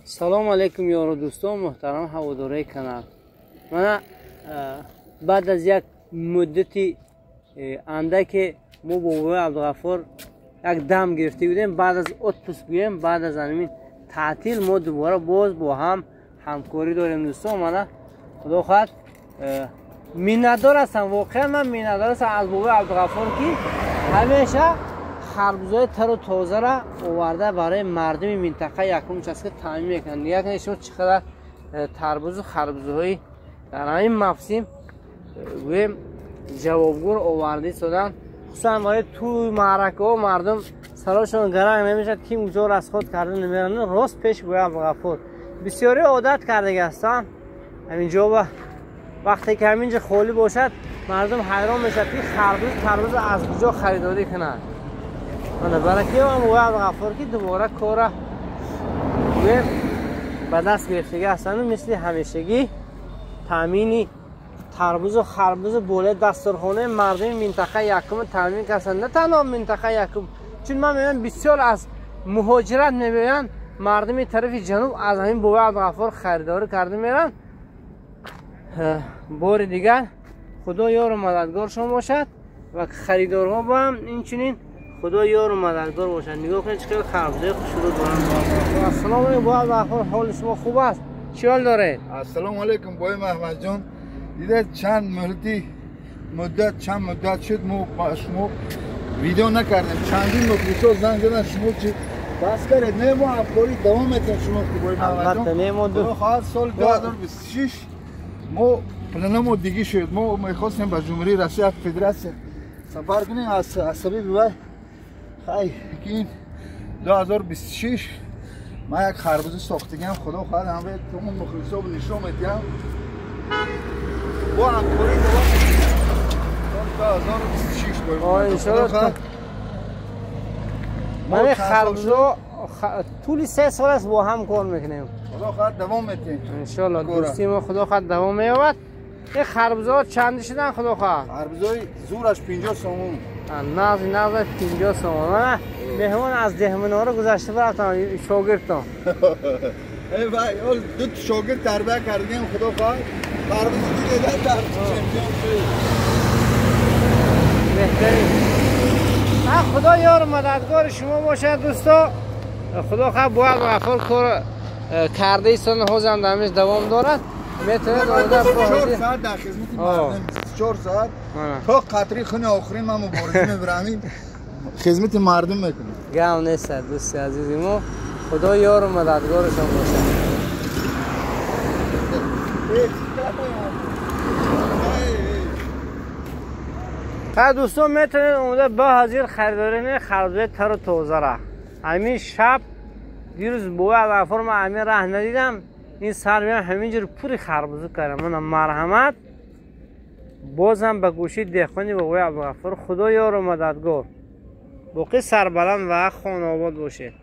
Салом алейкум, ёру дӯстон, муҳтарам ҳаводораи канал. Мана баъд аз як муддати андаке мо бо бобои Абдуғаффор як дам гирифта будем, баъд аз отпуск гӯем, баъд аз ҳамин таътил мо дубора боз бо ҳам ҳамкорӣ дорем. Дӯстон, мана худо хоҳад, миннатдор ҳастам, воқеан ман миннатдор ҳастам аз бобои Абдуғаффор, ки ҳамеша харбузои тару тозара оварда барои мардуми минтақа якум участка таъмин мекунанд. Нигоҳ кунед шумо, чӣ қадар тарбузу харбузоҳои дар ҳамин мавсим гӯем ҷавобгӯр оварда истоданд. Хусусан барои тӯй маъракаҳо мардум сарошон гаранг намешавад, ким куҷо расход карда намеранд, рост пеш бобои Абдуғаффор. Бисёре одат кардаги ҳастанд ҳамин ҷо, вақте ки ҳамин ҷо холӣ бошад, мардум ҳайрон мешавад, ки харбуз тарбуз аз куҷо харидорӣ кунанд. Мана баракиам бобои Абдуғаффор, ки дубора кора гӯем ба даст гирифтагӣ ҳастанду мисли ҳамешагӣ таъмини тарбузу харбузу болои дастурхонаи мардуми минтақаи якуми таъмин карданд. На танҳо минтақаи якум, чун ман мебинам, бисёр аз муҳоҷират мебиёянд мардуми тарафи ҷануб, аз ҳамин бобои Абдуғаффор харидорӣ карда меранд. Бори дигар худо ёру мададгоршон бошад ва харидорҳо бо ҳам инчунин худо ёру мададгор бошад. Нигоҳ кунед, чӣ қадар харбузаи хушрӯ доранд. Ассалому алейкум, бобои Абдуғаффор, ҳоли шумо хуб аст? Чӣ ҳол доред? Ассалому алейкум, бобои Маҳмадҷон. Дида, чанд муҳлати муддат, чанд муддат шуд, мо ба шумо видео накардем. Чандин мухлисо занг задан, шумо чи бас кардед? Не, мо ҳамкорӣ давом метем шумо, бобои Албатта, не, мо Маҳмадҷон. Хоҳад, соли 2026 мо планамо дигӣ шуд. Мо мехостем ба Ҷумҳурии Россия Федератсия сафар кунем, аз сабаби вай хай ки ин 2026 ман як харбуза сохтагиам, худо хоҳад, ҳама тамом мухлисо нишон медиҳам. Бо ҳамкорӣ давом соли 2026. Иншоалло. Ман харбузо тӯли 3 сол аст бо ҳам кор мекунем. Худо хоҳад, давом метем. Иншоалло, дӯстии мо худо хоҳад давом меёбад. Ин харбузоҳо чанди шудан, худо хоҳад? Харбузои зураш 50 сомон. Нағзи нағза 50 сомон. Мана меҳмон аз деҳминоро гузашта рафтам, шогирдтон. Эй вай, ду шогирд тарбия кардем, худо хоҳад, харбузи дида дар чемпион шуд. Беҳтарин. Худо ёру мададгори шумо бошад, дӯсто. Худо хоҳад, бояд Ғаффор кор карда истода, ҳозирам дар ҳамиш давом дорад. Метавонед омода. 4 саат дар хизмати мардум, 24 саат, то қатри хуни охирин ман мубориза мебарам, хизмати мардум мекунам. Гам нест, дӯсти азизи мо, худо ёру мададгорашон бошад. Ха, дӯстон, метавонед омода ба ҳозир харидорӣ кунед харбузаи тару тозара. Ҳамин шаб, дирӯз бобои Абдуғаффор ман ҳамин раҳ надидам, ин сар меам, ҳамин ҷур пури харбуза кардам. Мана марҳамат, бозам ба гӯши деҳқони бобои Абдуғаффор. Худо ёру мададгор, боқӣ сарбаланд ва хонаобод бошед.